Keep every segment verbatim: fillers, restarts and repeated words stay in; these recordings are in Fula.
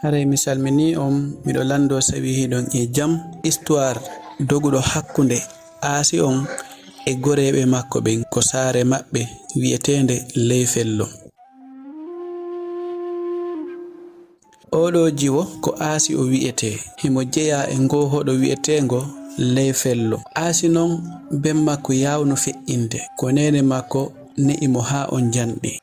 Haray mi salminii on, miɗo lanndoo sawi hiɗon e jam. Histoire doguɗo hakkunde Aasi on e goreeɓe makko ɓen ko saare maɓɓe wi'eteende Leyfello. Ooɗoo jiwo ko Aasi o wi'etee, himo jeyaa e ngoo hoɗo wi'eteengo Leyfello. Aasi non, ben makko yaawno feƴƴinde, ko neene makko ne'i mo haa on janɗi.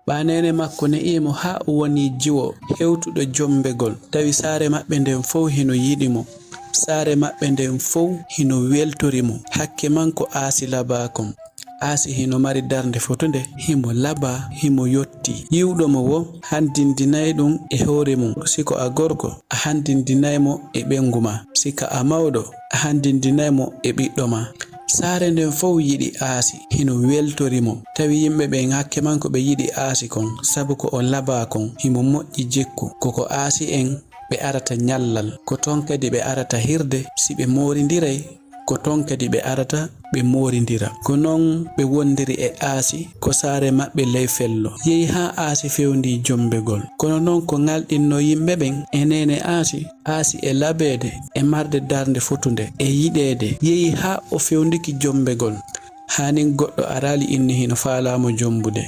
Ɓaa neene makko ne'ii mo haa o wonii jiwo hewtuɗo jombegol, tawi saare maɓɓe nden fow hino yiɗi mo. Saare maɓɓe nden fow hino weltori mo. Hakke man ko Aasi labaa kon. Aasi hino mari darnde fotunde, himo labaa, himo yotti. Yi'uɗo mo woo, hanndindinay ɗun e hoore mun. Si ko a gorko, a hanndindinay mo e ɓeyngu maa. Si ka a mawɗo, a hanndindinay mo e ɓiɗɗo maa. Saare nden fow yiɗi Aasi, hino weltori mo. Tawi yimɓe ɓen hakke man ko ɓe yiɗi Aasi kon, sabu ko o labaa kon, himo moƴƴi jikku. Ko ko Aasi en ɓe arata ñallal, ko ton kadi ɓe arata hirde, si ɓe moorindiray, ko ton kadi ɓe arata ɓe moorindira. Ko non ɓe wondiri e Aasi, ko saare maɓɓe Leyfello. Yehi haa Aasi fewndii jombegol. Kono non ko ŋalɗinnoo yimɓe ɓen e neene Aasi, Aasi e labeede, e marde darnde fotunde, e yiɗeede, yehi haa o fewndiki jombegol. Haanin goɗɗo araali inni hino faalaa mo jombude.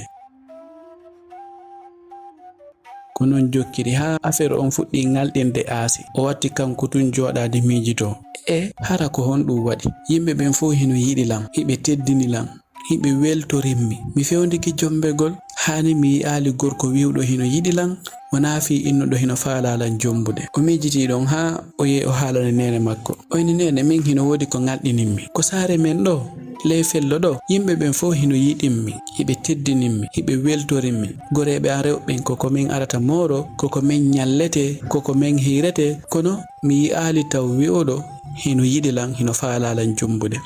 Ko non jokkiri haa afeer on fuɗɗii ŋalɗinde Aasi. O watti kanko tun jooɗaade miijitoo. E hara ko honɗun waɗi? Yimɓe ɓen fow hino yiɗi lan, hiɓe teddini lan, hiɓe weltorimmi. Mi fewndiki jombegol, haani mi yi'aali gorko wi'uɗo hino yiɗi lan, wonaa fii innuɗo hino faalaa lan jombude. O miijitii ɗon haa o yehi o haalani neene makko. O inni, "Neene, min hino woodi ko ŋalɗinimmi. Ko saare men ɗoo, Leyfello ɗoo, yimɓe ɓen fow hino yiɗimmi, hiɓe teddinimmi, hiɓe weltorimmi. Goreeɓe an rewɓe ɓen, ko ko min arata mooroo, ko ko min ñalletee, ko ko min hiiretee, kono mi yi'aali taw wi'uɗo hino yiɗi lan, hino faalaa lan jombude."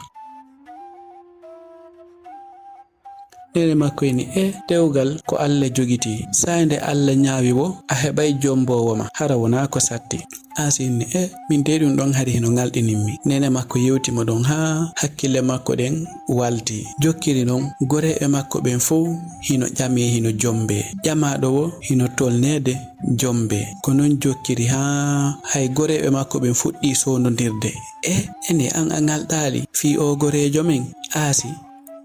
Neene makko inni, "E dewgal ko Alla jogitii. Saa'i nde Alla ñaawi woo, a heɓay jomboowo ma, hara wonaa ko satti." Aasi inni, "E, min dey ɗun ɗon hari hino ŋalɗinimmi." Neene makko yewti mo ɗon haa hakkille makko ɗen waltii. Jokkiri non, goreeɓe makko ɓen fow hino ƴamee, hino jombee. Ƴamaaɗo woo hino tolneede jombee. Ko non jokkiri haa hay goreeɓe makko ɓen fuɗɗii soondondirde. "E, ene an a ŋalɗaali fii oo goreejo men, Aasi?"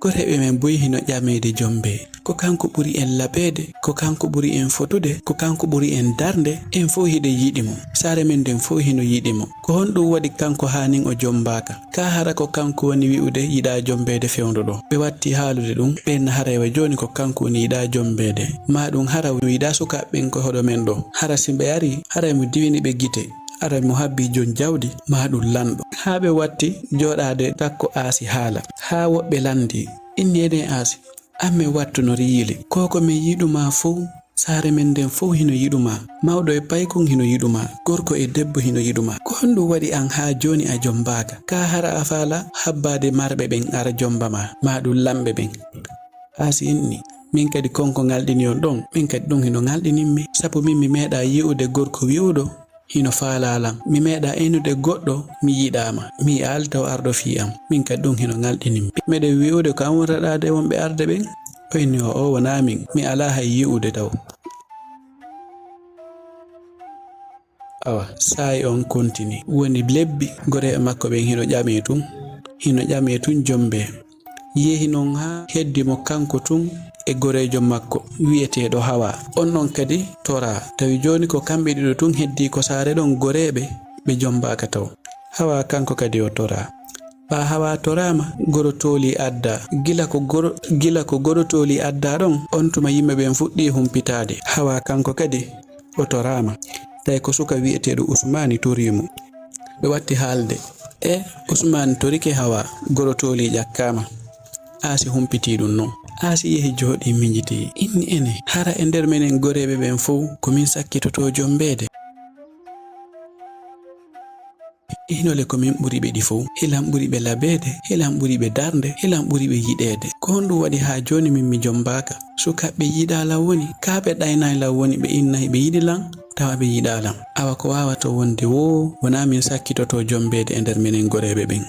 Goreeɓe men buy hino ƴameede jombee. Ko kanko ɓuri en labeede, ko kanko ɓuri en fotude, ko kanko ɓuri en darnde, en fow hiɗen yiɗi mo. Saare men nden fow hino yiɗi mo. Ko honɗun waɗi kanko haanin o jombaaka? Kaa hara ko kanko woni wi'ude yiɗaa jombeede fewndo ɗoo? Ɓe watti haalude ɗun, ɓe na haray wa jooni ko kanko woni yiɗaa jombeede. Maa ɗun hara o yiɗaa sukaaɓe ɓen ko hoɗo men ɗoo. Hara si ɓe arii, haray mo diwini ɓe gite. Aray mo habbii jon jawdi, maa ɗun lanɗo. Haa ɓe watti jooɗaade takko Aasi haala. Haa woɓɓe lanndii. Inni, "Ene Aasi, an men wattu no riyiili. Ko ko men yiɗu maa fow, saare men nden fow hino yiɗu maa. Mawɗo e paykun hino yiɗu maa. Gorko e debbo hino yiɗu maa. Ko honɗun waɗi an haa jooni a jombaaka? Kaa hara a faalaa habbaade marɓe ɓen ara jomba maa, maa ɗun lamɓe ɓen?" Aasi inni, "Min kadi kon ko ŋalɗini on ɗon, min kadi ɗun hino ŋalɗinimmi. Sabu min mi meeɗaa yi'ude gorko wi'uɗo hino faalaa lan. Mi meeɗaa enude goɗɗo mi yiɗaa ma. Mi yi'aali taw arɗo fii an. Min kadi ɗun hino ŋalɗinimmi. Meɗen wi'ude ko an wonraɗaade wonɓe arde ɓen?" O inni, "O'o, wonaa min. Mi alaa hay yi'ude taw." Awa, saa'i on kontini. Woni lebbi, goreeɓe makko ɓen hino ƴamee tun. Hino ƴamee tun jombee. Yehi non haa heddi mo kanko tun e goreejo makko wi'eteeɗo Hawaa. On non kadi toraa. Tawi jooni ko kamɓe ɗiɗo tun heddii ko saare ɗon goreeɓe ɓe jombaaka taw. Hawaa kanko kadi o toraa. Ɓaa Hawaa toraama, goro toolii addaa. Gila ko goro, gila ko goro toolii addaa ɗon, on tuma yimɓe ɓen fuɗɗii humpitaade. Hawaa kanko kadi o toraama. Tawi ko suka wi'eteeɗo Usmaani torii mo. Ɓe watti haalde. E, Usmaani torike Hawaa, goro toolii ƴakkaama. Aasi humpitii ɗun non. Aasi yehi jooɗii miijitii. Inni ene, hara e nder menen goreeɓe ɓen fow, ko min sakkitotoo jombeede? Hinole ko min ɓuri ɓe ɗi fow. Hilan ɓuri ɓe labeede, hilan ɓuri ɓe darnde, hilan ɓuri ɓe yiɗeede. Ko honɗun waɗi haa jooni min mi jombaaka? Sukaaɓe yiɗaa lan woni, kaa ɓe ɗaynaay lan woni ɓe inna hiɓe yiɗi lan, tawa ɓe yiɗaa lan. Awa ko waawata wonde woo, wonaa min sakkitotoo jombeede e nder menen goreeɓe ɓen.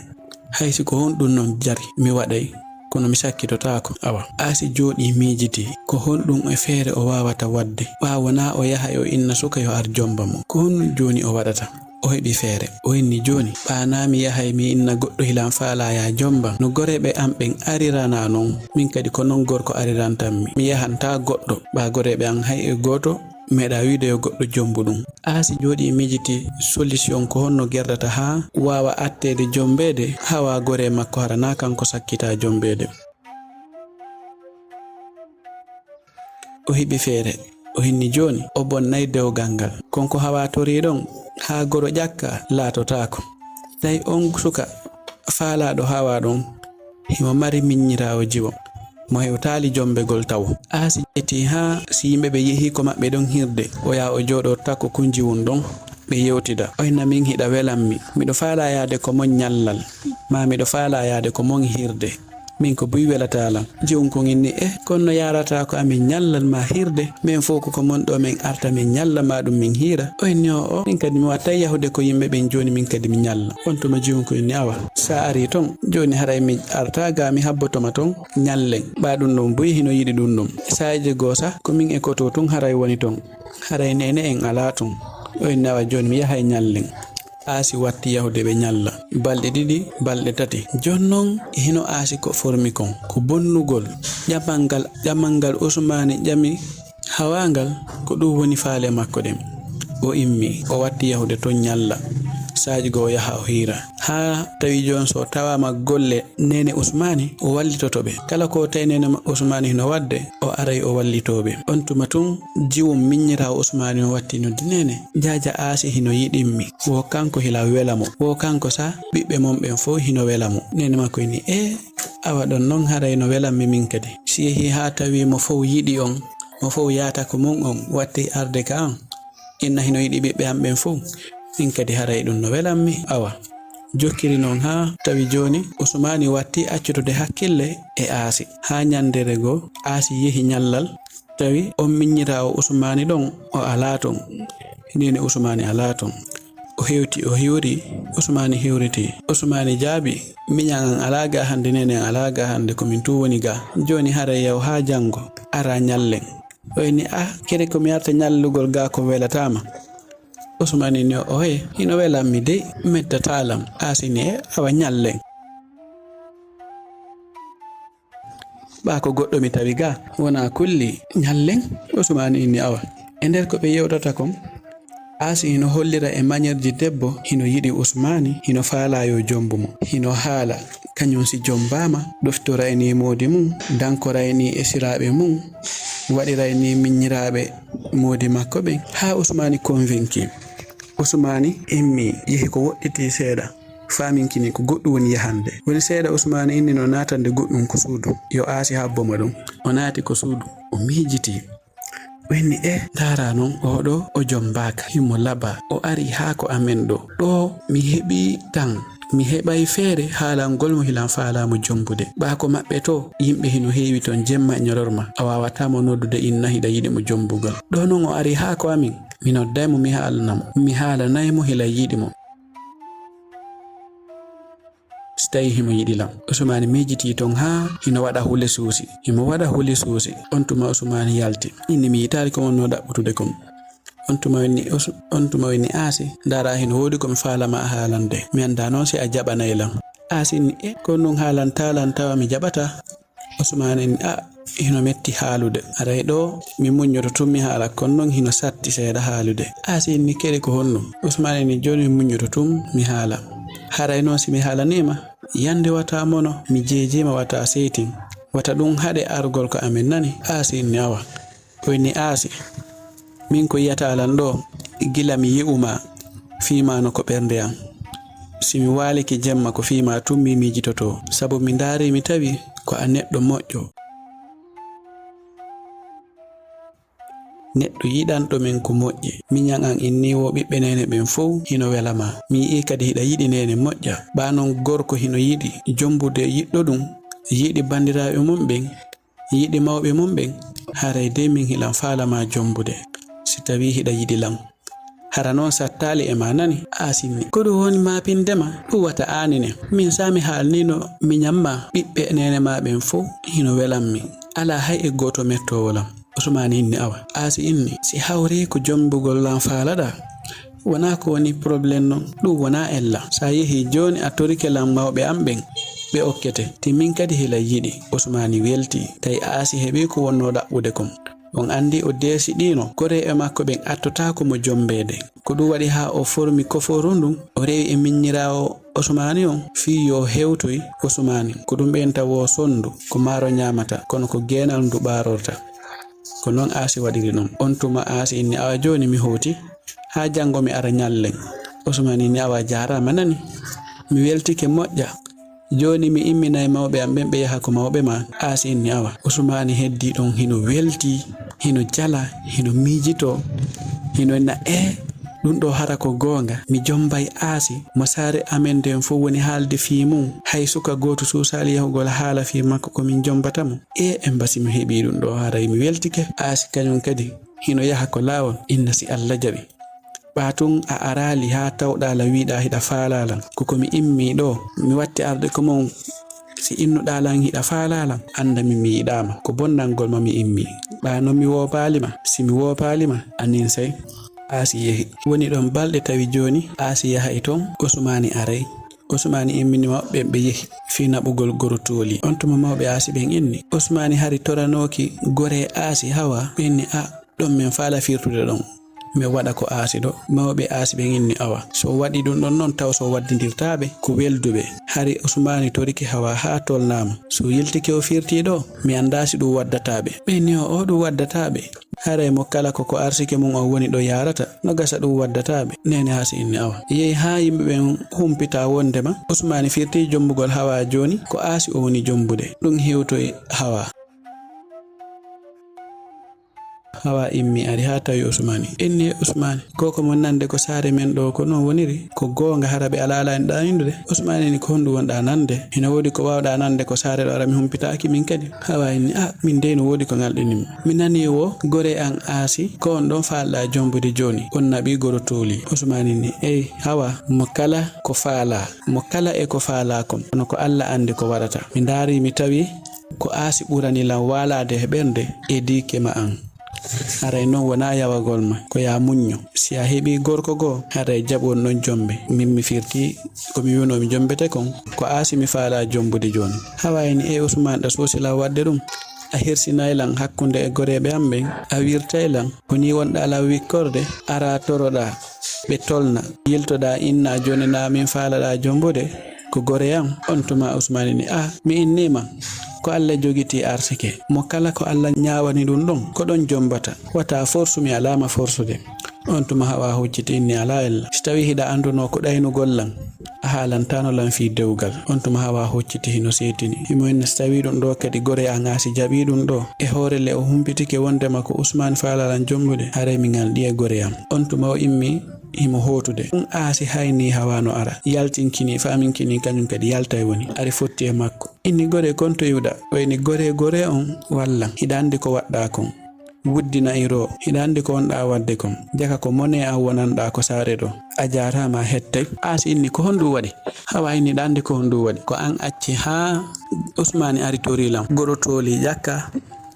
Hay si ko honɗun non jari, mi waɗay. kono mi sakkitotaako. Awa, Aasi jooɗii miijitii, ko honɗum e feere o waawata waɗde, ɓaawo naa o yaha e o inna suka yo ar jomba mo? Ko honɗum jooni o waɗata? O heɓi feere. O inni, "Jooni, ɓaa naa mi yahay mi inna goɗɗo hilan faalaa ya jomban. No goreeɓe am ɓen ariranaa non, min kadi ko non gorko arirantammi. Mi yahantaa goɗɗo, ɓaa goreeɓe am hay e gooto meeɗaa wiide yo goɗɗo jombu ɗum." Aasi jooɗii miijiti solution ko honno gerdata haa waawa atteede jombeede, hawaa goree makko hara naa kanko sakkitaa jombeede. O heɓi feere. O hinni jooni, o bonnay dewgal ngal. Kon ko hawaa torii ɗon, haa goro ƴakka laatotaako. Tawi on suka faalaaɗo hawaa ɗon, himo mari miññiraawo jiwo, mo hewtaali jombegol tawo. Aasi ƴetti haa si yimɓe ɓe yehii ko maɓɓe ɗon hirde, o yaha o jooɗoo takko kun jiwun ɗon, ɓe yewtida. O hinna, "Min hiɗa welammi. Miɗo faalaa yaade ko mon ñallal, maa miɗo faalaa yaade ko mon hirde." Min ko buy welataa lan. Jiwun kun inni, "Eh, kono no yaarataa ko amin ñallal maa hirde? Men fow ko ko mon ɗoo men arta min ñalla maa ɗum min hiira?" O inni, "Oo, min kadi mi wattay yahude ko yimɓe ɓen jooni min kadi mi ñalla." On tuma jiwun kun inni, "Awa, sa arii ton, jooni haray mi artaa gaa mi habboto ma ton ñallen. Ɓaa ɗum ɗon buy hino yiɗi ɗum ɗum. Saa'iije goo sah, ko min e koto tun haray woni ton. Haray neene en alaa ton." O inni, "Awa jooni mi yahay ñallen." Aasi watti yahude ɓe ñalla. Balɗe ɗiɗi, balɗe tati. Jon non, hino Aasi ko formi kon. Ko bonnugol. Ƴamal ngal, ƴamal ngal Usmaani ƴami hawaa ngal, ko ɗum woni faale makko ɗen. O immi, o watti yahude ton ñalla. Saa'iiji goo o yaha o hiira. Haa tawi jon so tawaama golle neene Usmaani, o wallitoto ɓe. Kala ko tawi neene ma-, Usmaani hino waɗde, o aray o wallitoo ɓe. On tuma tun, jiwun miññiraawo Usmaani on watti noddi, "Neene, jaaja Aasi hino yiɗimmi. Wo kanko hila wela mo. Wo kanko sa, ɓiɓɓe mon ɓen fow hino wela mo." Neene makko inni, "Ee, awa ɗon non haray no welammi min kadi. Si yehii haa tawi mo fow yiɗi on, mo fow yaata ko mon on, watti arde ka an. Inna hino yiɗi ɓiɓɓe am ɓen fow. Min kadi haray ɗum no welammi." Awa. Jokkiri non haa tawi jooni Usmaani watti accutude hakkille e Aasi. Haa ñandere goo, Aasi yehi ñallal, tawi on miññiraawo Usmaani ɗon, o alaa ton. Neene Usmaani alaa ton. O hewti, o hiwri, Usmaani hiwriti. Usmaani jaabi, "Miñan an alaa gaa hande, neene an alaa gaa hande, ko min tun woni gaa. Jooni haray yaw haa jango, araa ñallen." O inni, "Ah, kere ko mi arta ñallugol gaa ko welataa ma?" Usmaani inni, "Oye, hino welammi dey, mettataa lan." Aasi inni, "Eh, awa ñallen. Ɓaa ko goɗɗo mi tawi gaa, wonaa kulli, ñallen." Usmaani inni, "Awa." E nder ko ɓe yewtata kon, Aasi hino hollira e mañerji debbo hino yiɗi Usmaani, hino faalaa yo jombu mo. Hino haala, kañun si jombaama, ɗoftoray ni moodi mun, dankoray ni esiraaɓe mun, waɗiray ni miññiraaɓe moodi makko ɓen, haa Usmaani convaincu. Usmaani immi, yehi ko woɗɗiti seeɗa, faaminkini ko goɗɗun woni yahande. Woni seeɗa Usmaani inni no naatande goɗɗun ko suudu, yo Aasi habbo mo ɗon. O naati ko suudu, o miijitii. O inni, "Eh, ndaara non, oo ɗoo, o jombaaka, himo labaa, o arii haa ko amen ɗoo. Ɗoo mi heɓii tan, mi heɓay feere haalangol mo hilan faalaa mo jombude. Ɓaa ko maɓɓe too, yimɓe hino heewi ton jemma e ñororma, a waawataa mo noddude inna hiɗa yiɗi mo jombugol. Ɗoo non o arii haa ko amin, mi nodday mo, mi haalana mo, mi haalanay mo hilan yiɗi mo. Si tawii himo yiɗi lan." Usmaani miijitii ton haa hino waɗa hule suusi. Himo waɗa hule suusi. On tuma Usmaani yalti. Inni, "Mi yiɗaali ko wonnoo ɗaɓɓutude kon." On tuma o inni Us-, on tuma o inni Aasi, "Ndaara, hino woodi ko mi faalaa ma a haalande. Mi anndaa non si a jaɓanay lan." Aasi inni, "E, ko non haalantaa lan tawa mi jaɓataa?" Usmaani inni, "A, hino metti haalude. Aray ɗoo, mi muññoto tun mi haala, kono non hino satti seeɗa haalude." Aasi inni, "Kere ko honɗum?" Usmaani inni, "Jooni mi muññoto tun mi haala. Haray non si mi haalanii ma, yande wata mono, mi jeejii ma wata seytin. Wata ɗum haɗe argol ka amen nani." Aasi inni, "Awa." O inni, "Aasi, min ko yi'ataa lan ɗoo, gila mi yi'u ma, fii maa no ko ɓernde an. Si mi waalike jemma ko fii maa tun mi miijitotoo, sabu mi ndaarii mi tawi ko a neɗɗo moƴƴo. Neɗɗo yiɗanɗo men ko moƴƴi. Miñan an inni wo ɓiɓɓe neene ɓen fow hino wela ma. Mi yi'ii kadi hiɗa yiɗi neene moƴƴa. Ɓaa non gorko hino yiɗi jombude yiɗɗo ɗum, yiɗi bandiraaɓe mum ɓen, yiɗi mawɓe mum ɓen, haray dey min hilan faala ma jombude, si tawii hiɗa yiɗi lan. Hara noon sattaali e ma nani? Aasi inni, ko ɗum woni maapinde ma? Ɗum wata aani ne. Min so mi haalniino miñan ma ɓiɓɓe neene ma ɓen fow, hino welan mi. Alaa hay e gooto mettoowo lan. Usmaani inni, awa. Aasi inni, si hawri ko jombugol lan faalaɗaa, wonaa ko woni problème non, ɗum wonaa ella. Sa yehii jooni a torike lan mawɓe an ɓen, ɓe okkete. Ti min kadi hiɗa yiɗi. Usmaani weltii, tawi Aasi heɓii ko wonnoo ɗaɓɓude kon. On anndi o deesiɗiino, goreyɓe makko ɓen attotaako mo jombeede. Ko ɗum waɗi haa o formi koforu ndun, o rewi e miññiraawo Usmaani on fii yo hewtoy Usmaani. Ko ɗum ɓeynta woo sonndu, ko maaro ñaamata, kono ko geenal ndu ɓaarorta. Ko non Aasi waɗiri ɗum. On tuma Aasi inni, awa jooni mi hooti, haa janngo mi ara ñallen. Usmaani inni, awa jaaraama nani. Mi weltike moƴƴa. Jooni mi imminay mawɓe am ɓen ɓe yaha ko mawɓe ma. Aasi inni, awa. Usmaani heddii ɗon hino weltii, hino jala, hino miijitoo, hino na e ɗum ɗo hara ko goonga. Mi jombay Aasi mo saare amen nden fow woni haalde fii mun. Hay suka gooto suusaali yahugol haala fii makko ko min jombata mo. E, emba si mi heɓii ɗum ɗo haray mi weltike. Aasi kañum kadi hino yaha ko laawol, inna si Alla jaɓi. Ɓaa tun a araali haa tawɗaa lan wi'uɗaa hiɗa faalaa lan. Ko ko mi immii ɗoo, mi watti arde ko mon. Si innuɗaa lan hiɗa faalaa lan, annda mi mi yiɗaa ma. Ko bonnangol ma mi immii. Ɓaa non mi woopaali ma. Si mi woopaali ma, a ninsay. Aasi yehi. Woni ɗon balɗe tawi jooni, Aasi yahay ton, Usmaani aray. Usmaani immini mawɓe ɓen ɓe yehi fii naɓugol goro tooli. On tuma mawɓe Aasi ɓen inni, Usmaani hari toranooki goree Aasi Hawa, ɓe inni, a, ɗon min faala firtude ɗon. Min waɗa ko Aasi ɗo. Mawɓe Aasi ɓen inni, awa, so o waɗi ɗum ɗon non taw so o waddindirtaa ɓe ko welduɓe. Hari Usmaani torike Hawa haa tolnaama. So yiltike o firtii ɗo, mi anndaa si ɗum waddataa ɓe. Ɓe inni, o, o ɗum waddataa ɓe. Haray mo kala ko ko arsike mun on woni ɗo yaarata, no gasa ɗum waddataa ɓe. Neene Aasi inni, awa. Yehi haa yimɓe ɓen humpita wondema Usmaani firtii jombugol Hawa jooni, ko Aasi o woni jombude. Ɗum hewtoyi Hawa. Hawa immi ari haa tawi Usmaani. Inni, Usmaani, ko ko mon nande ko saare men ɗo ko non woniri? Ko goonga hara ɓe alaa lan ɗaaninude? Usmaani inni, ko honɗum wonɗaa nande? Hino woodi ko waawɗaa nande ko saare ɗo hara mi humpitaaki min kadi? Hawa inni, a, min dey no woodi ko ŋalɗini mi. Mi nanii wo goree an Aasi, ko on ɗon faalɗaa jombude jooni, on naɓii goro tooli. Usmaani inni, ey, Hawa, mo kala ko faalaa, mo kala e ko faalaa kon, kono ko Alla anndi ko waɗata. Mi ndaari mi tawi ko Aasi ɓurani lan waalaade e ɓernde e diike ma an. Haray non wonaa yawagol ma, ko yaa muñño. Si a heɓii gorko goo, haray jaɓu on ɗon jombe. Min mi firtii ko mi wi'unoo mi jombete kon, ko Aasi mi faalaa jombude jooni. Hawa inni, ey Usmaani, ɗa suusi lan waɗde ɗum? A hirsinay lan hakkunde e goreeɓe an ɓen, a wirtay lan, ko nii wonɗaa lan wikkorde, araa toroɗaa ɓe tolna, yiltoɗaa innaa jooni naa min faalaɗaa jombude, ko goree an? On tuma Usmaani inni, a, mi innii ma, ko Alla jogitii arsike, mo kala ko Alla ñaawani ɗum ɗon, ko ɗon jombata, wata forsu, mi alaa ma forsude. On tuma Hawa hucciti inni, alaa ella. Si tawii hiɗa anndunoo ko ɗaynugol lan, a haalantaano lan fii dewgal. On tuma Hawa hucciti hino seetini. Himo inni, si tawii ɗum ɗoo kadi goree an Aasi jaɓii ɗum ɗoo, e hoore le o humpitike wondema ko Usmaani faalaa lan jombude, haray mi ŋalɗii e goree an. On tuma o immi himo hootude. Ɗum Aasi haynii Hawa no ara. Yaltinkinii, faminkinii kañum kadi yaltay woni. Ari fotti e makko. Inni, goree, kon toy iwɗaa? O inni, goree, goree on wallan. Hiɗa anndi ko waɗɗaa kon. Wuddina iro, hiɗa anndi ko wonɗaa waɗde kon. Jaka ko monee an wonanɗaa ko saare ɗo. A jaaraama a hettay. Aasi inni, ko honɗum waɗi? Hawa inni, hiɗa anndi ko honɗum waɗi? Ko an acci haa Usmaani ari torii lan. Goro tooli ƴakka,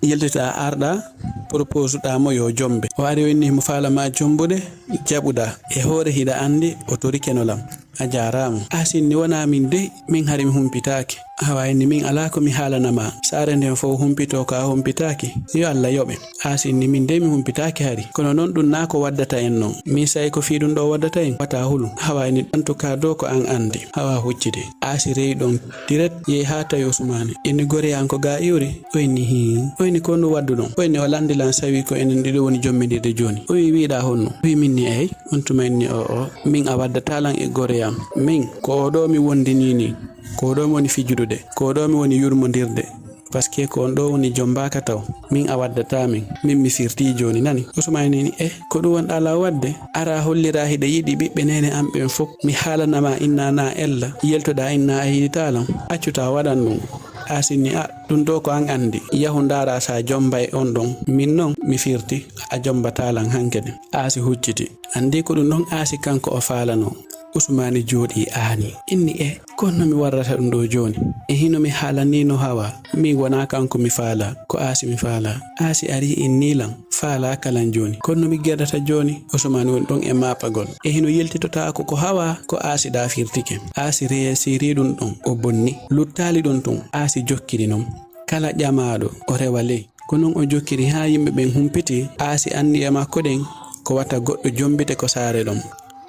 yiltitaa arɗaa, proposuɗaa mo yo jombe. O ari o inni himo faala ma jombude, jaɓuɗaa. E hoore hiɗa anndi o torikeno lan. A jaaraama. Aasi inni, wonaa min dey, min hari mi humpitaaki. Hawa inni, min alaa ko mi haalana ma. Saare nden fow humpitoo ko a humpitaaki. Yo Alla yoɓe. Aasi inni, min dey mi humpitaaki hari. Kono non ɗum naa ko waddata en non. Min say ko fii ɗum ɗo waddata en. Wata hulu. Hawa inni, en tout cas ɗo ko an anndi. Hawa hucciti. Aasi rewi ɗon direct yehi haa tawi Usmaani. Inni, goree an ko gaa iwri? O inni, hii. O inni, ko honɗum wadduɗon? O inni, o lanndi lan sawi ko enen ɗiɗo woni jombindirde jooni. O wi, wi'uɗaa honno? O wi, min ni eey. On tuma inni, o, o, min a waddataa lan e goree an. Min, ko oo ɗoo mi wondinii nii. Ko oo ɗoo mi woni fijudude. Ko oo ɗoo mi woni yurmondirde. Parce que ko on ɗoo woni jombaaka taw. Min a waddataa min. Min mi firtii jooni nani. Usmaani inni, eh, ko ɗum wonɗaa lan waɗde? Araa holliraa hiɗa yiɗi ɓiɓɓe neene an ɓen fow. Mi haalana ma innaa naa ella. Yiltoɗaa innaa a yiɗitaa lan. Accu taa waɗan ɗum. Aasi inni, "A, ɗum ɗo ko an anndi. Yahu ndaara sa jommbay on ɗon. Min non mi firti, a jommbataa lan hankadi." Aasi hucciti. Anndi ko ɗum ɗon Aasi kanko o faalanoo. Usumaani jooɗii aani. Inni, "E, ko honno mi warrata ɗum ɗo jooni? E hino mi haalanii no hawa. Min wonaa kanko mi faalaa, ko Aasi mi faalaa." Aasi arii inni lan, "Faalaaka lan jooni. Ko honno mi gerdata jooni?" Usumaani woni ɗon e maapagol. E hino yiltitotaako ko hawa, ko Aasi ɗa firtike. Aasi reesirii ɗum ɗon, o bonni. Luttaali ɗum tun, Aasi jokkiri non. Kala ƴamaaɗo, o rewa ley. Ko non o jokkiri haa yimɓe ɓen humpiti, Aasi anniye makko ɗen, ko wata goɗɗo jommbite ko saare ɗon.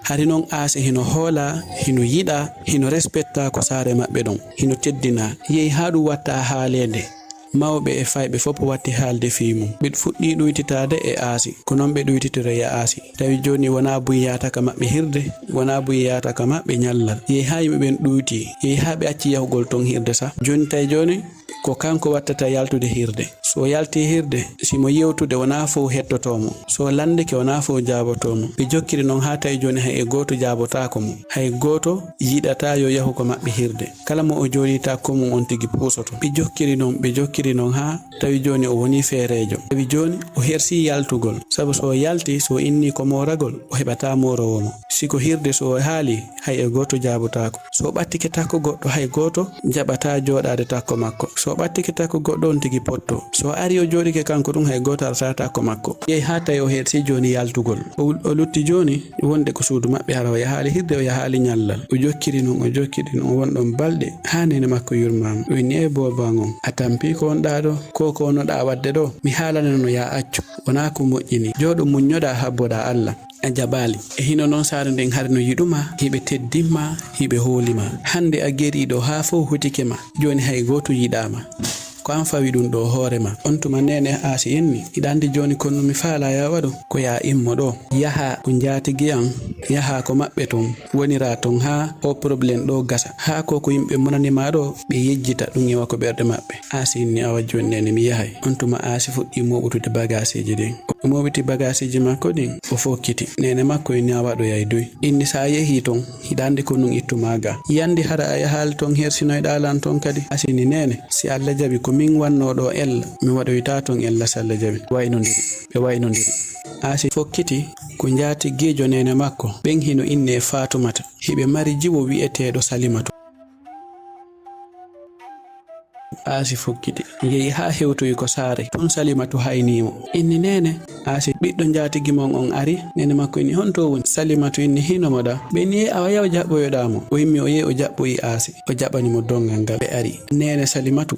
Hari non Aasi hino hoola, hino yiɗa, hino respecta ko saare maɓɓe ɗon, hino teddina. Yehi haa ɗum watta haaleede. Mawɓe e fayɓe fof watti haalde fii mum. Ɓe fuɗɗii ɗuytitaade e Aasi. Ko non ɓe ɗuytitiri e Aasi. Tawi jooni wonaa buy yaata ka maɓɓe hirde, wonaa buy yaata ka maɓɓe ñallal. Yehi haa yimɓe ɓen ɗuyti. Yehi haa ɓe acci yahugol ton hirde sa. Jooni tawi jooni, ko kanko wattata yaltude hirde. So yaltii hirde, si mo yewtude wonaa fow hettotoo mo. So lanndike wonaa fow jaabotoo mo. Ɓe jokkiri non haa tawi jooni hay e gooto jaabotaako mo. Hay gooto yiɗataa yo yahu ko maɓɓe hirde. Kala mo o jooɗitaa ko mum on tigi puusoto. Ɓe jokkiri non, ɓe jokkiri non haa tawi jooni o wonii feereejo. Tawi jooni o hersii yaltugol. Sabu so o yaltii, so o innii ko mooragol, o heɓataa mooroowo mo. Si ko hirde so o haalii, hay e gooto jaabotaako. So o ɓattike takko goɗɗo, hay gooto jaɓataa jooɗaade takko makko. So o ɓattike takko goɗɗo, on tigi potto. So o arii o jooɗike kanko tun, hay gooto artaa takko makko. Yehi haa tawi o hersii jooni yaltugol. O, o lutti jooni wonde ko suudu maɓɓe, hara o yahaali hirde, o yahaali ñallal. O jokkiri non, o jokkiri non, o won ɗon balɗe, haa neene makko yurmaama. O inni, "E booba ngon, a tampii ko wonɗaa ɗo? Ko ko wonnoɗaa waɗde ɗo? Mi haalanano ya accu, wonaa ko moƴƴini. Jooɗo muññoɗaa, habboɗaa Alla." A jaɓaali. E hino non saare nden hari no yiɗuma, hiɓe teddimma, hiɓe hoolima. Hannde a geriiɗo haa fow hutike ma. Jooni hay gooto yiɗaama. Ko an fawi ɗum ɗo hoore ma. On tuma neene Aasi inni, "Hiɗa anndi jooni ko mi faalaa ya waɗu? Ko ya immo ɗo. Yaha ko njaatigi an, yaha ko maɓɓe ton, wonira ton haa o problème ɗo gasa. Haa ko ko yimɓe monani ma ɗo, ɓe yejjita ɗum e wa ko ɓerɗe maɓɓe." Aasi inni, "Awa jooni neene mi yahay." On tuma Aasi fuɗɗi mooɓutude bagaasiiji ɗin. O mooɓiti bagaasiiji makko ɗin, o fokkiti. Neene makko inni, "Awa ɗo yay duy." Inni, "Sa yehi ton, hiɗa anndi ko nun ittuma ga. Yandi hara a yahaali ton hersinoyɗaa lan ton kadi?" Aasi inni, "Neene, si Alla jaɓi ko min wannoo ɗo ella, mi waɗoytaa ton ella si Alla jaɓi." Waynondiri, ɓe waynondiri. Aasi fokkiti ko njaatigiijo neene makko, ɓen hino innee Faatumata. Hiɓe mari jiwo wi'eteeɗo Salimatu. Aasi fokkiti, yehi haa hewtoyi ko saare. Tun Salimatu haynii mo. Inni, "Neene, Aasi, ɓiɗɗo njaatigi mon on ari?" Neene makko inni, "Honto woni?" Salimatu inni, "Hino mo ɗa." Ɓe inni, "E, awa yaw jaɓɓoyoɗaa mo." O immi, o yehi, o jaɓɓoyi Aasi. O jaɓani mo donngal ngal. Ɓe ari. Neene Salimatu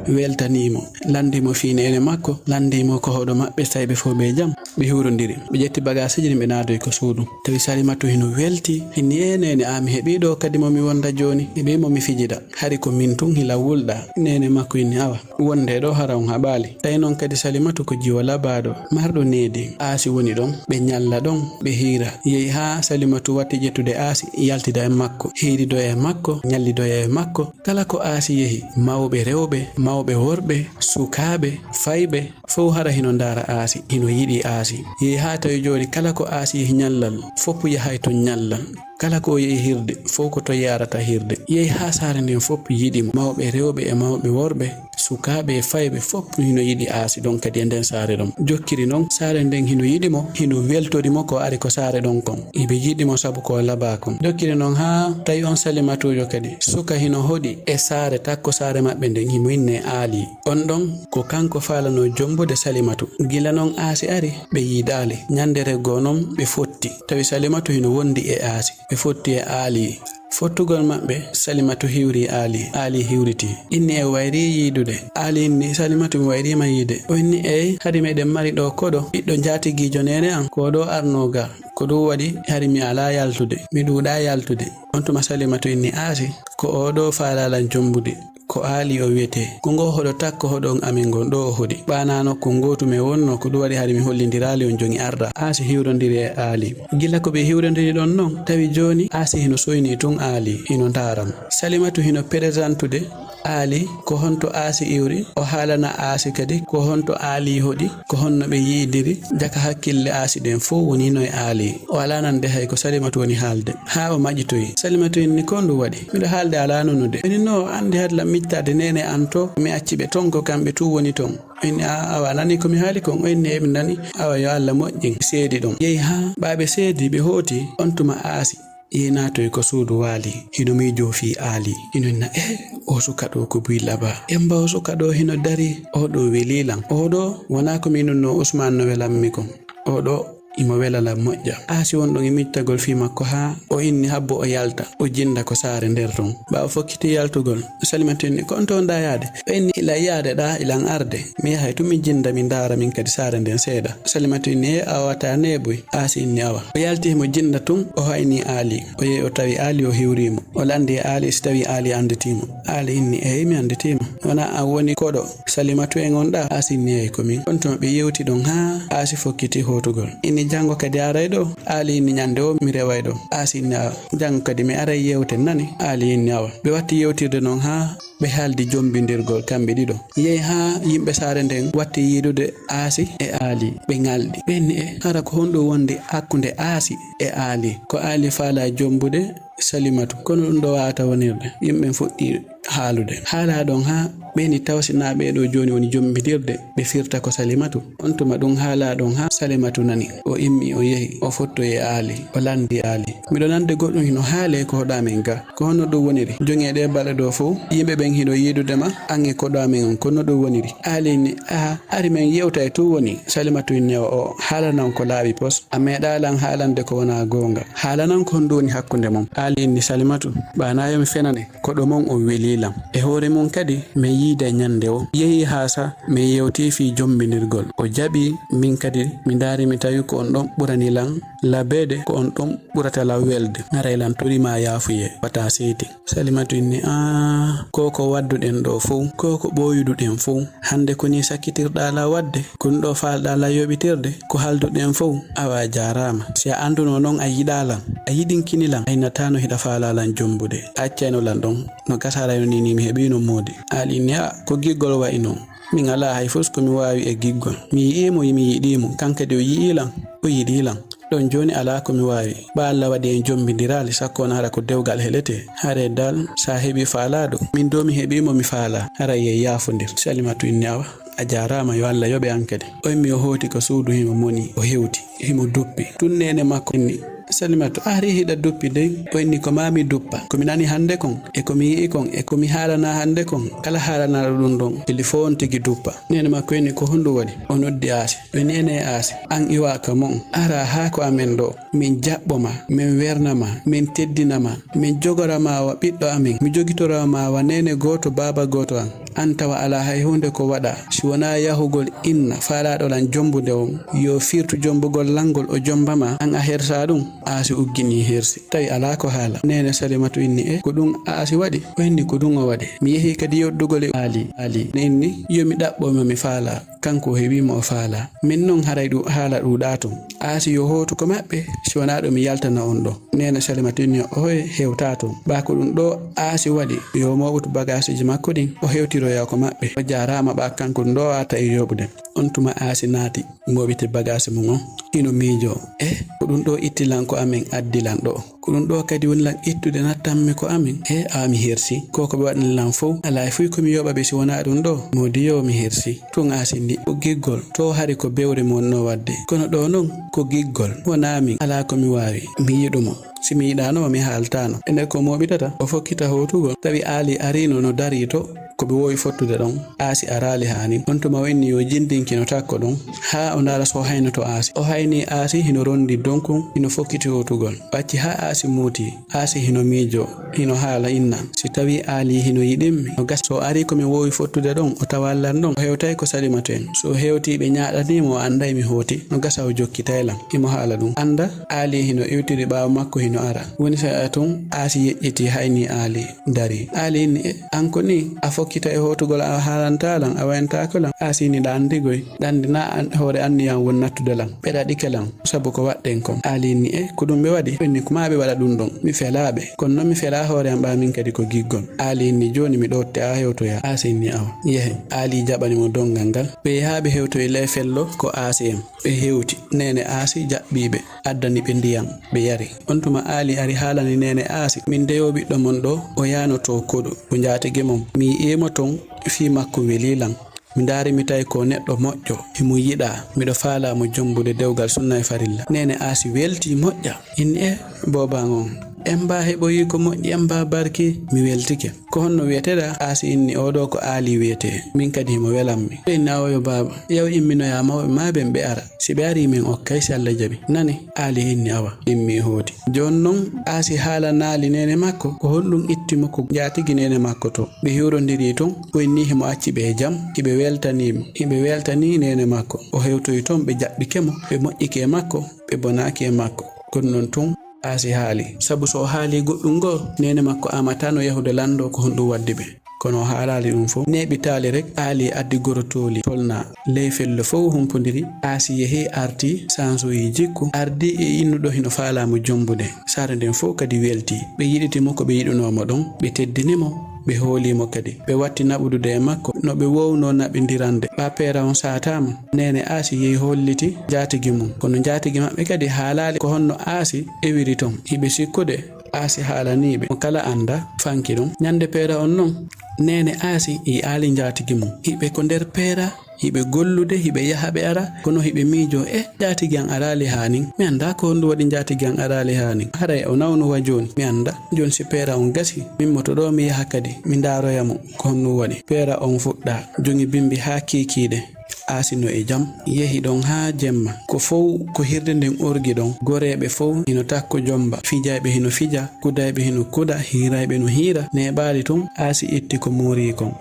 weltanii mo. Lanndii mo fii neene makko. Lanndii mo ko hoɗo maɓɓe, tawi ɓe fow ɓe jam. Ɓe hiwrondiri. Ɓe ƴetti bagaasiiji ɗin, ɓe naadoyi ko suudu. Tawi Salimatu hino welti. Inni, "E neene, a mi heɓii ɗo kadi mo mi wonda jooni. Heɓii mo mi fijida. Hari ko min tun hila wulɗa." Neene makko inni, "Awa, wonde ɗo hara on haɓaali." Tawi non kadi Salimatu ko jiwo labaaɗo, marɗo needi. Aasi woni ɗon, ɓe ñalla ɗon, ɓe hiira. Yehi haa Salimatu watti ƴettude Aasi, yaltida e makko, hiiridoya e makko, ñallidoya e makko. Kala ko Aasi yehi, mawɓe rewɓe, mawɓe worɓe, sukaaɓe, fayɓe, fow hara hino ndaara Aasi, hino yiɗi Aasi. Yehi haa tawi jooni kala ko Aasi yehi ñallal, foppu yahay ton ñallal. Kala ko o yehi hirde, fow ko to yaarata hirde. Yehi haa saare nden foppu yiɗi mo. Mawɓe rewɓe e mawɓe worɓe, sukaaɓe e fayɓe foppu hino yiɗi Aasi ɗon kadi e nden saare ɗon. Jokkiri non, saare nden hino yiɗi mo, hino weltori mo ko ari ko saare ɗon kon. Hiɓe yiɗi mo sabu ko o labaa kon. Jokkiri non haa tawi on Salimatuujo kadi, suka hino hoɗi e saare takko saare maɓɓe nden, himo innee Aali. On ɗon ko kanko faalanoo jombude Salimatu. Gila non Aasi ari, ɓe yiidaali. Ñande regoo non ɓe fotti. Tawi Salimatu hino wondi e Aasi. Ɓe fotti e Aali. Fottugol maɓɓe, Salimatu hiwri Aali. Aali hiwriti. Inni, "E wayri yiidude." Aali inni, "Salimatu, mi wayri ma yiide." O inni, "Eey, hari meɗen mari ɗo koɗo, ɓiɗɗo njaatigiijo neene an, ko o ɗo arnoo ga. Ko ɗum waɗi hari mi alaa yaltude, mi ɗuuɗaa yaltude." On tuma Salimatu inni, "Aasi, ko oo ɗoo faalaa lan jombude. Ko Aali o wiyetee. Ko ngoo hoɗo takko hoɗo on amin ngon ɗoo o hoɗi. Ɓaanaa nokku ngootu men wonnoo, ko ɗum waɗi hari mi hollindiraali on jogi arda." Aasi hiwrondiri e Aali. Gila ko ɓe hiwrondiri ɗon non, tawi jooni Aasi hino soynii tun Aali, hino ndaara mo. Salimatu hino peresantude Aali ko honto Aasi iwri, o haalana Aasi kadi ko honto Aali hoɗi, ko honno ɓe yi'idiri, jaka hakkille Aasi ɗen fow woni hino e Aali. O alaa nande hay ko Salimatu woni haalde, haa o maƴitoyi. Salimatu inni, "Ko ndu waɗi? Miɗo haalde alaa nanude." Woni no o anndi hade lan ittaade neene an to, mi acci ɓe ton, ko kamɓe tun woni ton. O inni, "Aa, awa, a nanii ko mi haali kon?" O inni, "Eey, mi nanii." "Awa, yo Alla moƴƴin, seedi ɗon." Yehi haa ɓaaɓe seedi, ɓe hooti, on tuma Aasi yehi naatoyi ko suudu waali, hino miijoo fii Aali. Hino inna, "Eh, oo suka ɗoo ko buy labaa. Emmba oo suka ɗoo hino darii, oo ɗoo welii lan. Oo ɗoo wonaa ko mi innunoo Usmaan no welammi kon. Oo ɗoo himo wela lan moƴƴa." Aasi won ɗon e miijtagol fii makko haa o inni habbo o yalta, o jinnda ko saare nder ton. Ɓaawo fokkitii yaltugol, Salimatu inni, "Ko on to wonɗaa yaade?" O inni, "Ilan yaade ɗaa, ilan arde. Mi yahay tun mi jinnda, mi ndaara min kadi saare nden seeɗa." Salimatu inni, "Ee, awa taa neeɓoy." Aasi inni, "Awa." O yalti himo jinnda tun, o haynii Aali. O yehi o tawi Aali, o hiwrii mo. O lanndii Aali si tawii Aali annditii mo. Aali inni, "Eey, mi annditii ma. Wonaa an woni koɗo Salimatu en on ɗaa?" Aasi inni, "Eey, ko min." On tuma ɓe yewti ɗon haa Aasi fokkiti hootugol. Inni, "Janngo kadi a aray ɗoo?" Aali inni, "Ɲannde woo mi reway ɗoo." Aasi inni, "Awa, janngo kadi mi aray yewten, nani?" Aali inni, "Awa." Ɓe watti yewtirde non haa ɓe haaldi jombindirgol kamɓe ɗiɗo. Yehi haa yimɓe saare nden watti yiidude Aasi e Aali. Ɓe ŋalɗi. Ɓe inni, "E, hara ko honɗun wondi hakkunde Aasi e Aali? Ko Aali faalaa jombude Salimatu. Kono ɗun ɗoo waawata wonirde." Yimɓe fuɗɗi haalude. Haalaa ɗon haa ɓe inni, "Taw si naa ɓee ɗoo jooni woni jombindirde, ɓe firta ko Salimatu?" On tuma ɗun haalaa ɗon haa Salimatu nani. O immii, o yehi, o fottoyi e Aali, o lanndii Aali. "Miɗo nande goɗɗun hino haalee ko hoɗo amen gaa. Ko honno ɗun woniri? Joŋee ɗee balɗe ɗoo fow, yimɓe ɓen hino yiidude ma, an e koɗo amen on. Ko honno ɗun woniri?" Aali inni, "Aa, hari men yewtay tun woni." Salimatu inni, "O, o, haalanan ko laaɓi pos. A meeɗaa lan haalande ko wonaa goonga. Haalanan ko honɗun woni hakkunde mon." Aali inni, "Salimatu, ɓaa naa yo mi fenane, koɗo mon on welii lan. E hoore mun kadi, men yiiday ɲannde woo. Yehi haa sa, men yewtii fii jombindirgol. O jaɓii, min kadi mi ndaari mi tawi ko on ɗon ɓurani lan labeede, ko on ɗon ɓurata lan welde. Haray lan torii ma yaafuyee, wata seeti." Salimatu inni, "Aa, ko ko wadduɗen ɗoo fow, ko ko ɓooyuduɗen fow. Hande ko nii sakkitirɗaa lan wadde, ko ɗun ɗoo faalɗaa lan yoɓitirde, ko haalduɗen fow. Awa a jaaraama. Si a anndunoo non a yiɗaa lan, a yiɗinkini lan, a innataano hiɗa faalaa lan jombude. A accayno lan ɗon. No gasa haray no nii nii mi heɓiino moodi." Aali inni, "Aa, ko giggol wa'i non. Min alaa hay fus ko mi waawi e giggol. Mi yi'ii mo, mi yiɗii mo. Kan kadi o yi'ii lan, o yiɗii lan. Ɗon jooni alaa ko mi waawi. Ɓaa Alla waɗi en jombindiraali, sakko wonaa hara ko dewgal heletee. Haray dal, si a heɓii faalaaɗo, min doo mi heɓii mo mi faalaa, haray en yaafondir." Salimatu inni, "Awa, a jaaraama, yo Alla yoɓe an kadi." O immii o hooti ko suudu, himo moni, o hewti, himo duppi. Tun neene makko inni, "Salimatu, a arii hiɗa duppi dey?" O inni, "Ko maa mi duppa, ko mi nani hande kon, e ko mi yi'i kon, e ko mi haalanaa hande kon, kala haalanaaɗo ɗun ɗon, fili fow on tigi duppa." Neene makko inni, "Ko honɗun waɗi?" O noddi Aasi. O inni, "Enee Aasi, an iwaa ka mon, araa haa ko amen ɗoo. Min jaɓɓo ma, min werna ma, min teddina ma, min jogora ma wa ɓiɗɗo amen, mi jogitora ma wa neene gooto, baaba gooto an. An tawa alaa hay huunde ko waɗaa, si wonaa yahugol inna faalaaɗo lan jombude on, yo firtu jombugol lan ngol, o jomba ma, an a hersaa ɗun?" Aasi ugginii hirsi, tawi alaa ko haala. Neene Salimatu inni, "E, ko ɗun Aasi waɗi?" O inni, "Ko ɗun o waɗi. Mi yehii kadi yoddugol e Aali. Aali ne inni yo mi ɗaɓɓo mo mi faalaa. Kanko o heɓii mo o faalaa. Min non haray ɗun haala ɗuuɗaa ton. Aasi yo hootu ko maɓɓe, si wonaa ɗoo mi yaltana on ɗoo." Neene Salimatu inni, "Ohoy, hewtaa ton. Ɓaa ko ɗun ɗoo Aasi waɗi, yo mooɓtu bagaasuuji makko ɗin, o hewtiroya ko maɓɓe. O jaaraama ɓaa kanko ɗun ɗoo o arta e yooɓude." On tuma Aasi naati, mooɓiti bagaasi mun on, hino miijoo, "E, ko ɗun ɗoo itti lan ko amen addi lan ɗoo. Ko ɗun ɗoo kadi woni lan ittude nattanmi ko amen. E, awa mi hersi. Ko ko ɓe waɗani lan fow, alaa e fuy ko mi yoɓa ɓe si wonaa ɗun ɗoo. Moodi yo mi hersi." Tun Aasi inni, "O giggol, to hari ko bewre mi wonnoo waɗde. Kono ɗoo non, ko giggol, wonaa min, alaa ko mi waawi. Mi yiɗu mo. Si mi yiɗaano mo, mi haaltaano." E nder ko mooɓitata, o fokkita hootugol, tawi Aali ariino no darii to ko ɓe woowi fottude ɗon. Aasi araali haa nin. On tuma o inni yo jindinkino takko ɗon, haa o ndaara so o haynoto Aasi. O haynii Aasi hino rondi donkun, hino fokkiti hootugol. O acci haa Aasi muuti. Aasi hino miijoo, hino haala inna, "Si tawii Aali hino yiɗimmi, no gasa so o arii ko mi woowi fottude ɗon, o tawaa lan ɗon, o hewtay ko Salimatu en. So o hewtii ɓe ɲaaɗanii mo, o anday mi hooti, no gasa o jokkitay lan." Himo haala ɗun. Annda, Aali hino iwtiri ɓaawo makko hino ara. Woni saa'i tun, Aasi yeƴƴitii haynii Aali. Darii. Aali inni, "E, an ko nii, a Kita e hootugol a haalantaa lan, a wayantaako lan. Aasi inni ɗa anndi goy. Ɗa anndi na an-, hoore anniyam won nattude lan. Ɓe ɗaɗike lan, sabu ko waɗɗen kon. Aali inni e, ko ɗum ɓe waɗi? Inni ko maa ɓe waɗa ɗum ɗon. Mi felaa ɓe. Kono non mi felaa hoore am ɓaa min kadi ko giggol. Aali inni jooni mi ɗootte a hewtoya. Aasi inni awa. Yehen. Aali jaɓani mo donngal ngal. Ɓe yahaa ɓe hewtoyi ley fello ko Aasi en. Ɓe hewti. Neene Aasi jaɓɓii ɓe. Addani ɓe ndiyam, ɓe yari. On tuma Aali ari haalani neene Aasi, min de yo ɓiɗɗo mon ɗo, o yaanoto koɗo, ko njaatigi mon. Mi yi'ii mo ton, fii makko welii lan. Mi ndaari mi tawi ko neɗɗo moƴƴo, himo yiɗaa, miɗo faalaa mo jombude dewgal sunna e farilla. Neene Aasi weltii moƴƴa, inni e booban on. En mbaa heɓoyii ko moƴƴi, en mbaa barki, mi weltike. Ko honno wi'eteɗaa? Aasi inni, oo ɗoo ko Aali wi'etee. Min kadi himo welammi. Ɓe inni, awa yo baaba, yaw imminoyaa mawɓe maa ɓen ɓe ara. Si ɓe arii men okkay si Alla jaɓi. Nani? Aali inni, awa. Immi hooti. Jooni non, Aasi haalanaali neene makko, ko honɗum itti mo ko njaatigi neene makko to. Ɓe hiwrondirii ton, o inni himo acci ɓe e jam, hiɓe weltanii mo. Hiɓe weltanii neene makko. O hewtoyi ton, ɓe jaɓɓike mo, ɓe moƴƴike e makko, ɓe bonaaki e makko. Kono non tun, Aasi haali. Sabu so o haalii goɗɗum goo, neene makko amataa no yahude lanndoo ko honɗum waddi ɓe. Kono o haalaali ɗum fow. Neeɓi taali rek, Aali addi gorotooli tolnaa. Ley fello fow humpondiri, Aasi yehi, arti, sansoyi jikku, ardi e innuɗo hino faalaa mo jombude. Saare nden fow kadi welti. Ɓe yiɗiti mo ko ɓe yiɗunoo mo ɗon, ɓe teddini mo, ɓe hoolii mo kadi. Ɓe watti naɓudude e makko no ɓe woowunoo naɓindirande. Ɓaa peera on saataama, neene Aasi yehi holliti njaatigi mum. Kono njaatigi maɓɓe kadi haalaali ko honno Aasi ewiri ton. Hiɓe sikkude Aasi haalanii ɓe mo kala annda fanki ɗon. Ñande peera on non, neene Aasi yi'aali njaatigi mum. Hiɓe ko nder peera, hiɓe gollude, hiɓe yaha ɓe ara, kono hiɓe miijoo, e, njaatigi an araali haa nin. Mi anndaa ko honɗum waɗi njaatigi an araali haa nin. Haray o nawnu wa jooni. Mi anndaa. Jooni si peera on gasi, min mo to ɗoo mi yaha kadi, mi ndaaroya mo ko honɗum waɗi. Peera on fuɗɗaa, jogi bimbi haa kiikiiɗe. Aasi no e jam, yehi ɗon haa jemma. Ko fow ko hirde nden orgi ɗon. Goreeɓe fow hino takko jomba, fijayɓe hino fija, kudayɓe hino kuda, hiirayɓe no hiira. Neeɓaali tun, Aasi itti ko muurii kon.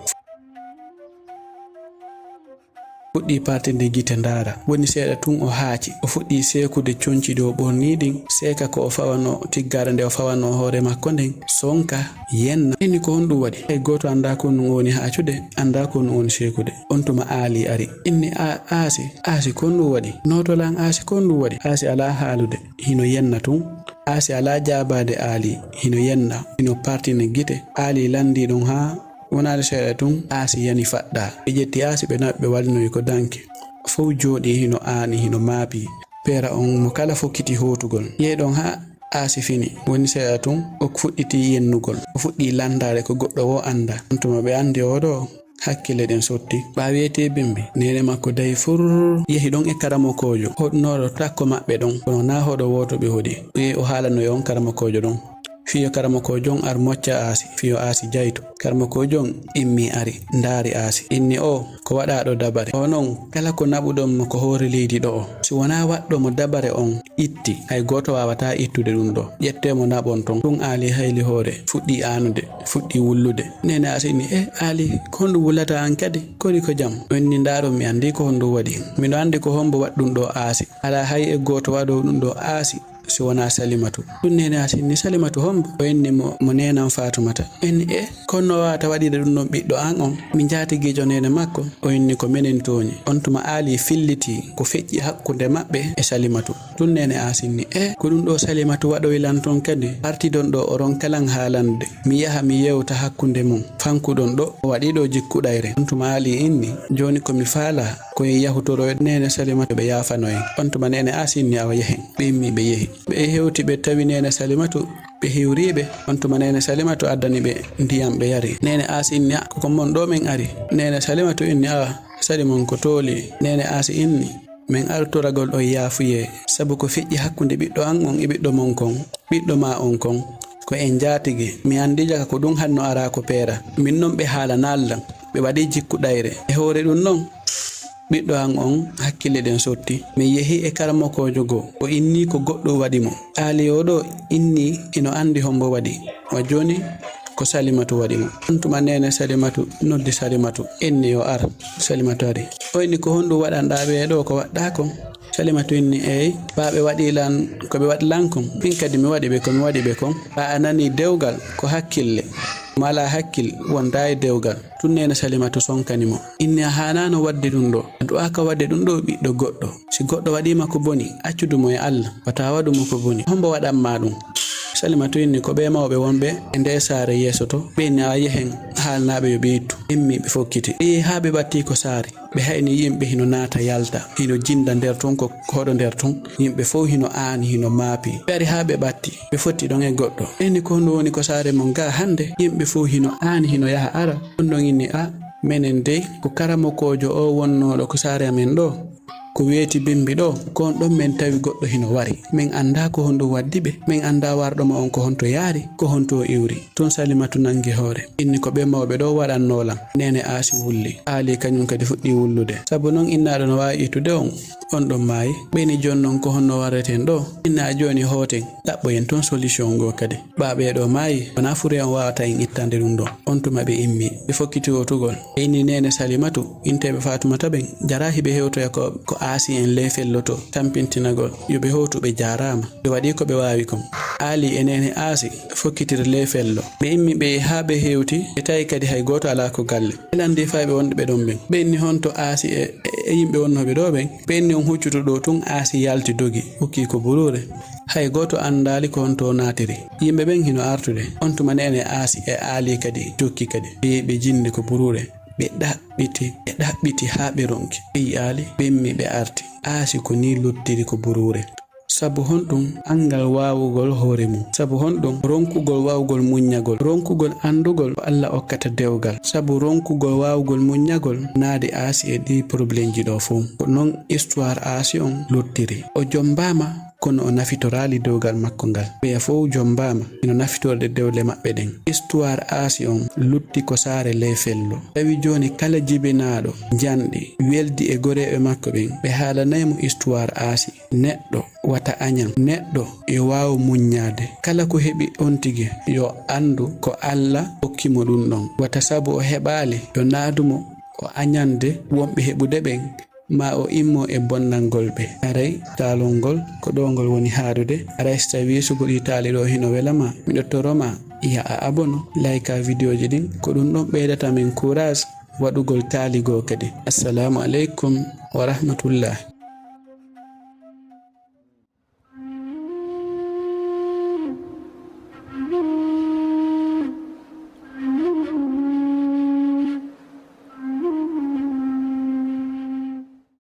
Fuɗɗii partinde gite ndaara. Woni seeɗa tun o haaci. O fuɗɗii seekude conci ɗi o ɓornii ɗin, seeka ko o fawanoo, tiggaare nde o fawanoo hoore makko nden, sonka, yenna. Inni ko honɗum waɗi? Hay gooto anndaa ko honɗum woni haacude, anndaa ko honɗum woni seekude. On tuma Aali ari. Inni, a, Aasi, Aasi ko honɗum waɗi? Nooto lan Aasi ko honɗum waɗi? Aasi alaa haalude. Hino yenna tun. Aasi alaa jaabaade Aali. Hino yenna. Hino partini gite. Aali landii ɗon haa wonaali seeɗa tun, Aasi yani faɗɗaa. Ɓe ƴetti Aasi ɓe naɓi ɓe walinoyi ko danki. Fow jooɗii hino aani, hino maapi. Peera on mo kala fokkiti hootugol. Yehi ɗon haa Aasi fini. Woni seeɗa tun, o fuɗɗiti yennugol. O fuɗɗii landaade ko goɗɗo woo anndaa. On tuma ɓe anndi oo ɗoo, hakkille ɗen sotti. Ɓaa weetee bimbi, neene makko dayi fur, yehi ɗon e karamokoojo. Hoɗnooɗo takko maɓɓe ɗon, kono naa hoɗo wooto ɓe hoɗi. Ɓe o haalanoyi on karamokoojo ɗon. Fiyo karamokoojo on ar mocca Aasi, fiyo Aasi jayto. Karamokoojo on immii ari, ndaari Aasi. Inni oo, ko waɗaa ɗoo dabare? Oo non, kala ko naɓuɗon mo ko hoore leydi ɗo'o. Si wonaa waɗɗo mo dabare on itti, hay gooto waawataa ittude ɗum ɗoo. Ƴettee mo naɓon ton. Ɗum Aali hayli hoore, fuɗɗii aanude, fuɗɗii wullude. Neene Aasi inni, e Aali, ko honɗum wullataa an kadi? Koni ko jam? O inni, ndaaron, mi anndii ko honɗum waɗi. Miɗo anndi ko hombo waɗi ɗum ɗoo Aasi. Alaa hay e gooto waɗoowo ɗum ɗoo Aasi. Si wonaa Salimatu. Ɗum neene Aasi inni, Salimatu hombo? O inni mo, mo neenam Faatumata. O inni, e, ko honno waawata waɗude ɗum ɗon ɓiɗɗo an on? Mi njaatigiijo neene makko. O inni, ko menen tooñi. On tuma Aali fillitii ko feƴƴi hakkunde maɓɓe e Salimatu. Ɗum neene Aasi inni, e, ko ɗum ɗoo Salimatu waɗoyi lan ton kadi? Artidon ɗoo o ronka lan haalande. Mi yaha mi yewta hakkunde mum. Fankuɗon ɗoo, o waɗii ɗoo jikku ɗayre. On tuma Aali inni, jooni ko mi faalaa, ko en yahutoro e neene Salimatu ɓe yaafano en. On tuma neene Aasi inni, awa yehen. Ɓe immii ɓe yehi. Ɓe hewti ɓe tawi neene Salimatu, ɓe hiwrii ɓe. On tuma neene Salimatu addani ɓe ndiyam ɓe yari. Neene Aasi inni, a, ko kon mon ɗoo men ari? Neene Salimatu inni, awa, sali mon ko tooli. Neene Aasi inni, men artoragol on yaafuyee, sabu ko feƴƴi hakkunde ɓiɗɗo an on e ɓiɗɗo mon kon, ɓiɗɗo maa on kon, ko en njaatigi. Mi anndi jaka ko ɗum hanno araa ko peera. Min non ɓe haalanaali lan. Ɓe waɗii jikku ɗayre. E hoore ɗum non, ɓiɗɗo an on hakkille ɗen sotti. Mi yehi e karamokoojo goo. O inni ko goɗɗum waɗi mo. Aali oo ɗoo inni hino anndi hombo waɗi. Wa jooni ko Salimatu waɗi mo. On tuma neene Salimatu noddi Salimatu. Inni yo ar. Salimatu ari. O inni ko honɗum waɗanɗaa ɓee ɗoo ko waɗɗaa kon? Salimatu inni, eey, ɓaa ɓe waɗii lan ko ɓe waɗi lan kon, min kadi mi waɗi ɓe ko mi waɗi ɓe kon. Ɓaa a nanii dewgal ko hakkille. Mo alaa hakkil wondaa e dewgal. Tun neene Salimatu sonkani mo. Inni a haanaano waɗde ɗun ɗoo. A du'aaka waɗde ɗun ɗoo ɓiɗɗo goɗɗo. Si goɗɗo waɗii ma ko boni, accudu mo e Alla. Wata waɗu mo ko boni. Hombo waɗan ma ɗun? Salimatu inni ko ɓee mawɓe wonɓe e ndee saare yeeso to. Ɓe inni a yehen haalnaa ɓe yo ɓe ittu. Immi ɓe fokkiti. Ɓe yehi haa ɓe ɓattii ko saare. Ɓe hayni yimɓe hino naata yalta, hino jinda nder ton ko hoɗo nder ton. Yimɓe fow hino aani, hino maapi. Ɓe ari haa ɓe ɓatti, ɓe fotti ɗon e goɗɗo. Ɓe inni ko honɗun woni ko saare mon gaa hannde? Yimɓe fow hino aani, hino yaha ara. On ɗon inni a, menen dey ko karamokoojo o wonnooɗo ko saare amen ɗoo. Ko weeti bimbi ɗoo, ko on ɗon men tawi goɗɗo hino wari. Men anndaa ko honɗun waddi ɓe, men anndaa warɗo ma on ko honto yaari, ko honto o iwri. Tun Salimatu nangi hoore. Inni ko ɓee mawɓe ɗoo waɗannoo lan. Neene Aasi wulli. Aali kañun kadi fuɗɗii wullude. Sabu non innaaɗo no waawi ittude on, on ɗon maayi. Ɓe inni jooni non ko honno warreten ɗoo? Inna jooni hooten, ɗaɓɓoyen ton solution goo kadi. Ɓaa ɓee ɗoo maayi, wonaa fure on waawata en ittande ɗun ɗoo. On tuma ɓe immi, ɓe fokkiti hootugol. Ɓe inni neene Salimatu, inteeɓe Faatumata ɓen, jaraa hiɓe hewtoya ko, ko Aasi en ley felloto, tampintinagol. Yo ɓe hootu ɓe jaaraama. Ɓe waɗii ko ɓe waawi kon. Aali e neene Aasi fokkitiri ley fello. Ɓe immi ɓe haa ɓe hewti, ɓe tawi kadi hay gooto alaa ko galle. Ɓe lanndii fayɓe wonɓe ɗon ɓen. Ɓe inni honto Aasi e, e, e yimɓe wonnooɓe ɗoo ɓen. Ɓe inni on huccutu ɗoo tun Aasi yalti dogi, ukkii ko buruure. Hay gooto anndaali ko honto o naatiri. Yimɓe ɓen hino artude. On tuma neene Aasi e Aali kadi jokki kadi. Ɓe, ɓe jindi ko buruure. Ɓe ɗaɓɓiti, ɓe ɗaɓɓiti haa ɓe ronki. Ɓe yi'aali, ɓe immi ɓe arti. Aasi ko nii luttiri ko buruure. Sabu honɗun anngal waawugol hoore mun? Sabu honɗun ronkugol waawugol muññagol? Ronkugol anndugol ko Alla okkata dewgal. Sabu ronkugol waawugol muññagol naadi Aasi e ɗii problemji ɗoo fow. Ko non histoire Aasi on luttiri. O jombaama, kono o nafitoraali dewgal makko ngal. Ɓeya fow jombaama hino nafitorde dewle maɓɓe ɗen. Histoire Aasi on lutti ko saare ley fello. Tawi jooni kala jibinaaɗo njanɗi weldi e goreeɓe makko ɓen, ɓe haalanay mo histoire Aasi. Neɗɗo wata añan. Neɗɗo yo waawu muññaade. Kala ko heɓi ontigi yo anndu ko Alla okki mo ɗun ɗon. Wata sabu o heɓaali yo naadu mo o añande wonɓe heɓude ɓen. Ma o immo e bonnangol ɓe. Aray taalol ngol ko ɗoo ngol woni haaɗude. Aray si tawii suɓo ɗii taali ɗoo hino wela ma, miɗo toro ma, ya a abono, layka vidéoji ɗin. Ko ɗun ɗon ɓeydata min courage waɗugol taali goo kadi. Assalamu aleykum wa rahmatullah.